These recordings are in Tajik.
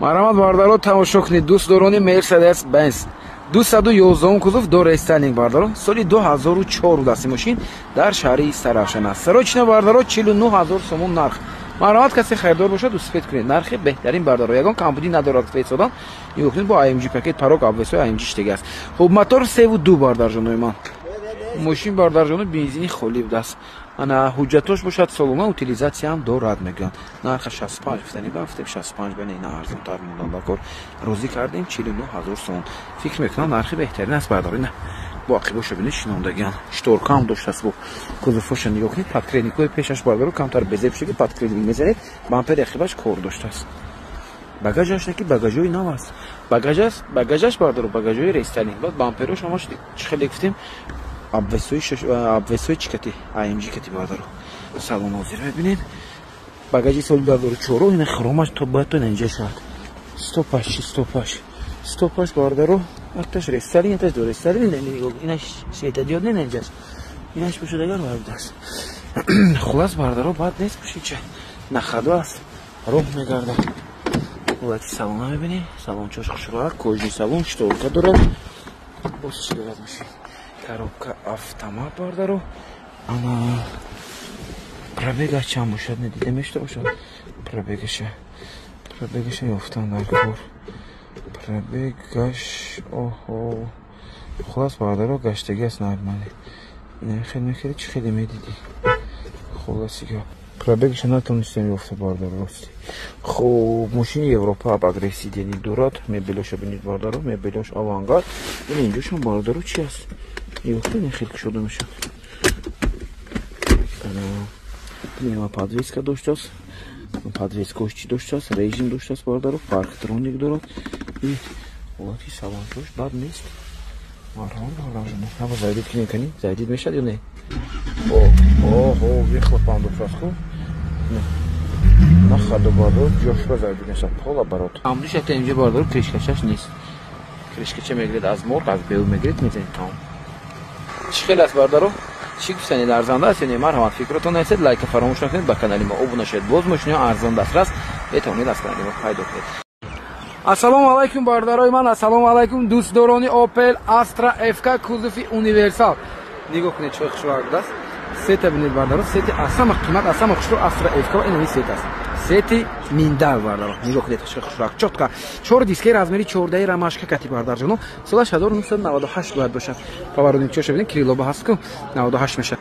Марҳамат, бардаро, тамошо кунед, дӯстдорони Мерседес Бенз 211 кузов до рестайлинг, бардаро, соли 2004 будааст. Мошин дар шаҳри Истаравшан аст. Срочно, бардаро, 49 000 сомон нарх. Марҳамат, касе харидор бошад, успеть кунед. Нархи беҳтарин, бардаро, ягон камбудӣ надорад. Фесодан нигоҳ кунед, бо AMG пакет, порог, обвесои AMG штеги аст. Хуб, мотор 3,2, бардарҷонои ман. Мошин, бардарҷоно, бензини холӣ будааст. Ана, ҳуҷҷатош бошад солона, утилизатсияам дорад, мегӯянд. Нарха 65 гуфтани, ба гуфтем 65 ба не, на арзонтар мондан ба кор. Розӣ кардем, 49 000 сомон. Фикр мекунам, нархи беҳтарин аст, бардаро. Ина бо ақибоша бинед, шинондагиан, шторкаам доштааст. Бо кузовҳоша нигоҳ кунед, подкрыльникҳои пешаш, бардаро, камтар безеб шуд, ки подкрыльник мезанед. Бампери ақибаш кор доштааст. Багажаш неки багажои нав аст, багажаш, багажаш, бардаро, багажои рестайлинг. Баъд бамперош ҳамаш, чӣ хеле гуфтем, обвесои чӣ кати, AMG кати, бардаро. Салон ҳозир мебинем. Багажи соли 2004, ина хромаш то бояд то инҷа шавад. Стопаш чи, стопаш, стопаш, бардаро, якташ рестайлинг, якташ до рестайлинг. Инаш светодиод не, инҷаш инаш бошад агар вай будааст. Хулас, бардаро, бад нест мошинча, на ходу аст, роҳ мегардад. Ҳолати салона мебинем, салончош хушроак, кожаный салон, шторка дорад. Боз чӣ дорад мошин? Коробка автомат, бардаро. Ана, пробега чанд бошад, надида мешта бошад. Пробегаша, пробегаша ёфтан дар кор. Пробегаш, оҳо. Хулас, бардаро, гаштагӣ аст, нормально. Ина хеле мехеле, чӣ хеле медидӣ. Хуласи гап, пробегаша натонистем ёфта, бардаро, рости. Хуб, мошини Европа, обогрев сидений дорад. Мебелоша бинед, бардаро, мебелош авангард. Ин инҷошам, бардаро, чи аст? Нигоҳ кунед, хеле кушода мешавад. Пневмоподвеска доштааст. Подвескаош чӣ доштааст, режим доштааст, бародаро, парктроник дорад. Ҳолати салончош бад нест. Марҳамат, бародарҷон. Ҳаба заводить кунем, кани заводить мешавад ё не? Оҳо, выхлопам доштааст. Хуб, на ходу, бародаро, ҷошба заводить мешавад, полуоборот. Амдуш якта инҷо, бародаро, крышкачаш нест. Крышкача мегиред аз морг, аз беу мегиред, мезанед, тамом. Чӣ хел аст, бародаро? Чӣ гуфтанед, арзанда аст ё не? Марҳамат, фикротон нависед, лайка фаромӯш накунед, ба канали мо обуна шавед. Боз мошиниҳо арзон дастрас метавонед аз канали мо пайдо кунед. Ассалому алайкум, бародарои ман, ассалому алайкум, дӯстдорони Opel Astra FK кузови универсал. Нигоҳ кунед, чӣ хушрӯ аст. Сета бинед, бародаро, сети аз ҳама қимат, аз ҳама хушрӯ Astra FK инами сет аст, сети миндал. Бародаро, нигоҳ кунед, хушрӯ, чётко, чор дискаи размери 14 рамашка кати, бародарҷоно. Солаш 1998 бояд бошад. Поворотникчоша бинед, крылоба ҳаст ку, 98 мешавад.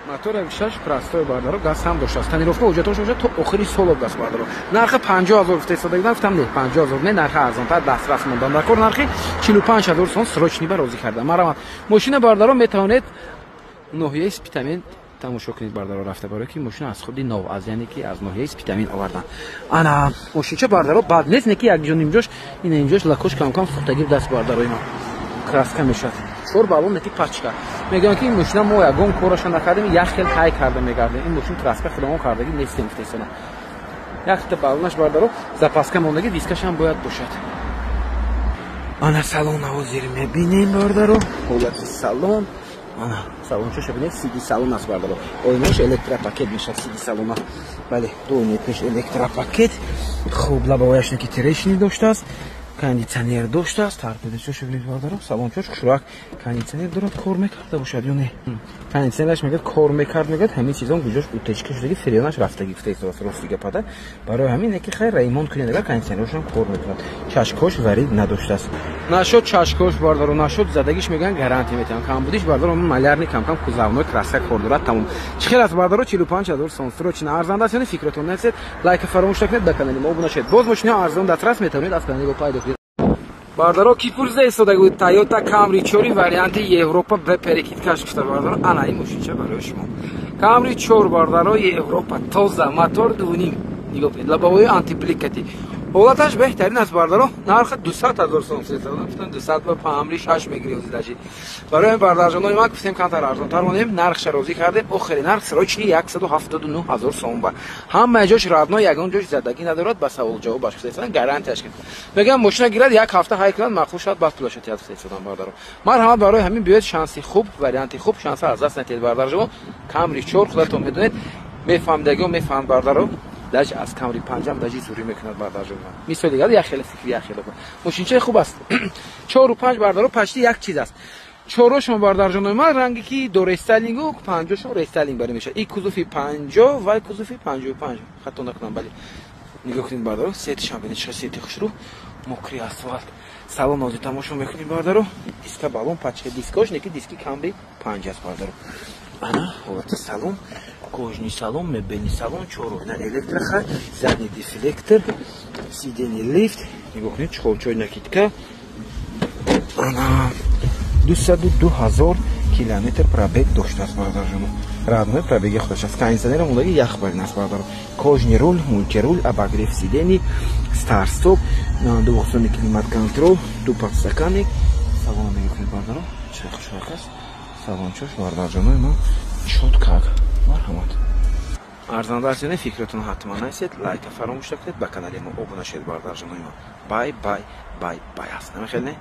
Мотор шаш простой, бародаро, газ ҳам доштааст. Тонировка, ҳуҷҷатош бошад, то охири сол газ, бародаро. Нархи 50 000 гуфта истода будам, гуфтам не, 50 000 не, нархи арзонтар дастрас мондан дар кор. Нархи 45 000 сом срочный ба розӣ кардам. Марҳамат, мошина, бародаро, метавонед ноҳияи Спитамен тамошо кунед, бардаро, рафта, барое ки мошина аз худи нов аз, яъне ки аз ноҳияи Спитамин овардан. Ана, мошинча, бардаро, бад нест, не ки як ҷо нимҷош, ина инҷош лакош камкам сӯхтагӣ даст, бардарои ман, краска мешавад. Чор баллон неки пачка. Мегӯям, ки ин мошина мо ягон кораша накардем, як хел ҳай карда мегардем. Ин мошин краска худамон кардагӣ нестем, гуфтесона. Якта баллонаш, бардаро, запаска мондагӣ, дискашам бояд бошад. Ана, салон ҳозир мебинем, бардаро, ҳолати салон. Ана, салончоша бинед, сиди салон аст, бардаро. Оинаш электропакет мешавад, сиди салона. Бале, ду оинаи пеш электропакет. Хуб, лобовояш неки трещины доштааст, кондитсионер доштааст. Торпедачоша бинед, бардаро, салончош хушрӯак. Кондитсионер дорад, кор мекарда бошад ё не? Кондитсионераш, мегӯяд, кор мекард, мегӯяд, ҳамин чизон гуҷош утечка шудаги, фреонаш рафтагӣ, гуфта истодааст, рости гапада. Барои ҳамин яки хайр ремонт кунед, агар кондитсионерашам кор мекунад. Чашкош варид надоштааст. Нашуд чашкош, бардаро, нашуд задагиш, мегӯянд, гарантия метиҳам. Камбудиш, бардаро, малярный, камкам кузовной краска кор дорад, тамом. Чӣ хел аст, бардаро? 45 000 сом срочно. Арзанда аст ё не? Фикротон нависед, лайка фаромӯш накунед, ба канали мо обуна шавед. Боз мошинаҳо арзон дастрас метавонед аз канали мо пайдо кунед. Бардаро, ки пурсида истода буд Тойота Камри 4 варианти Европа б перекидкаш гуфта, бардаро, ана ин мошинча барои шумо. Камри 4, бардаро, Европа, тоза, мотор 2,5. Нигоҳ кунед, лобовои антибликати, ҳолаташ беҳтарин аст, бардаро. Нархи 200 000 сом. Гуфтам, 200 ба Камри 6 мегири ҳозир. Барои бардарҷонои ман гуфтем, камтар арзонтар монем, нархша розӣ кардем. Охири нарх срочный 179 000 сом. Ба ҳамаи ҷош родной, ягон ҷош задагӣ надорад. Ба савол ҷавоб баш гуфта, гарантияш ки мегӯям, мошина гирад, як ҳафта ҳай кунад, маъқул шавад, баъд пулаша тиҳад, гуфта истодам, бардаро. Марҳамат, барои ҳамин биёед, шанси хуб, варианти хуб, шанса аз даст натиҳед, бардарҷон. Камри 4, худатон медонед, мефаҳмидагиҳо мефаҳманд, бардаро. Даже аз Камри панҷам даже зурӣ мекунад, бардарҷон. Мисол дигар, як хеле фикр, як хеле мошинчаи хуб аст. Чору панҷ, бардаро, почти як чиз аст. Чорошон, бардарҷонои ман, ранге ки до рестайлингу панҷошон рестайлинг барӣ мешавад. И кузови 50 ва кузови 55, хато накунам, бале. Нигоҳ кунед, бардаро, сетишам бинед, чӣ сети хушрӯ, мокри асфалт. Салон ҳозир тамошо мекунем, бардаро. Диска, балон, пачка дискош неки, диски Камри панҷ аст, бардаро. Ана ҳолати салон: кожаный салон, мебельный салон, чорона электрохай, задний дефлектор, сиденье лифт. Нигоҳ кунед, чехолчои накидка. Ана 202 000 километр пробег доштааст, бародарҷоно, родной пробеги худаш аст. Кондиционер мондаги, ях барин аст, бародаро. Кожаный руль, мультируль, обогрев сидений, старт стоп, двухзонный климат контроль, ду подстаканник. Салон нигоҳ кунед, бародаро, чӣ хушрак аст салончош, бародарҷонои ман, чётко. Марҳамат, арзанда аст. Фикратон ҳатман нависед, лайка фаромӯш накунед, ба канали мо обуна шавед, бародарҷонои ман. Бай бай, бай бай аст, намехел не.